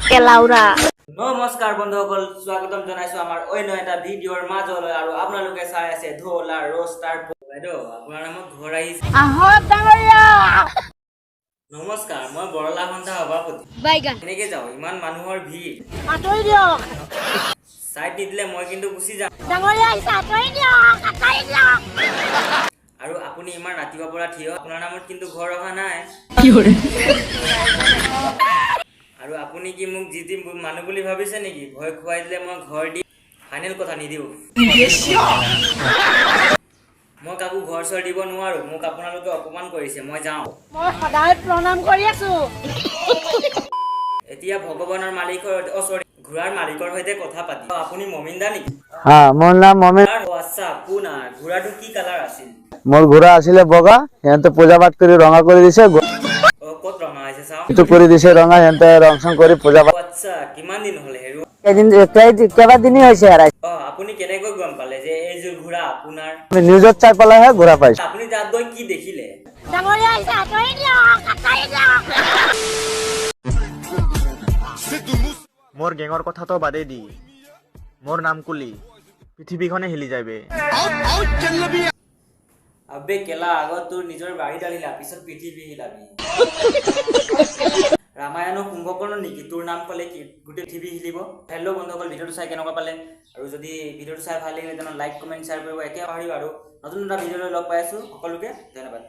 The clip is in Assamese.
কেলাউৰা। নমস্কাৰ বন্ধুসকল, স্বাগতম জনাইছো আমাৰ অন্য এটা ভিডিঅ'ৰ মাজলৈ আৰু আপোনালোকে চাই আছে ঢোলা ৰ'ষ্টাৰ। বাইদেউ, আপোনাৰ নামত ঘৰ আহিছে। আহক ডাঙৰীয়া। নমস্কাৰ, মই বৰলা সন্থা সভাপতি। বাইগান। কেনেকে যাওঁ? ইমান মানুহৰ ভিৰ। আঁতৰি দিয়ক। চাইড নিদিলে মই কিন্তু গুচি যাম। ডাঙৰীয়া আহিছে, আঁতৰি দিয়ক, আঁতৰি দিয়ক। আৰু আপুনি ইমান ৰাতিপুৱাৰ পৰা থিয়, আপোনাৰ নামত কিন্তু ঘৰ অহা নাই। আৰু আপুনি কি মোক যি তি মানুহ বুলি ভাবিছে নেকি? ভয় খুৱাই দিলে মই ঘৰ দি ফাইনেল কথা, নিদিওঁ। মই কাকো ঘৰ চৰ দিব নোৱাৰো। মোক আপোনালোকে অপমান কৰিছে, মই যাওঁ। মই সদায় প্ৰণাম কৰি আছো। এতিয়া ভগৱানৰ মালিকৰ, অ চৰি, ঘোঁৰাৰ মালিকৰ সৈতে কথা পাতি। অ, আপুনি মমিন দা নেকি? হা, মোৰ নাম মমিন। অ আচ্ছা, আপোনাৰ ঘোঁৰাটো কি কালাৰ আছিল? মোৰ ঘোঁৰা আছিলে বগা, সিহঁতে পূজা পাঠ কৰি ৰঙা কৰি দিছে। অ, ক'ত ৰঙা হৈছে চাওঁ। এইটো কৰি দিছে ৰঙা, সিহঁতে ৰং চং কৰি পূজা অ আচ্ছা, কিমান দিন হ'ল হেৰুৱা? কেইদিন, কেইবাদিনেই হৈছে হেৰাই। অ, আপুনি কেনেকৈ গম পালে যে এইযোৰ ঘোঁৰা আপোনাৰ? আমি নিউজত চাই পেলাইহে ঘোঁৰা পাইছো। আপুনি তাত গৈ কি দেখিলে? ডাঙৰীয়া আহিছে, আঁতৰি দিয়ক, আঁতৰি দিয়ক। মোৰ গেঙৰ কথাটো বাদেই দি, মোৰ নাম কুলি পৃথিৱীখনে হিলি যাবে। আবে কেলা, আগত তোৰ নিজৰ বাৰীডাল হিলা, পিছত পৃথিৱী হিলাবি। ৰামায়ণৰ কুম্ভকৰ্ণ নেকি? তোৰ নাম ক'লে কি গোটেই পৃথিৱী হিলিব? হেল্ল' বন্ধুসকল, ভিডিঅ'টো চাই কেনেকুৱা পালে? আৰু যদি ভিডিঅ'টো চাই ভাল লাগিলে, তেনেহ'লে লাইক, কমেণ্ট, শ্বেয়াৰ কৰিব একেবাৰে পাহৰিব। আৰু নতুন এটা ভিডিঅ'লৈ লগ পাই আছোঁ। সকলোকে ধন্যবাদ।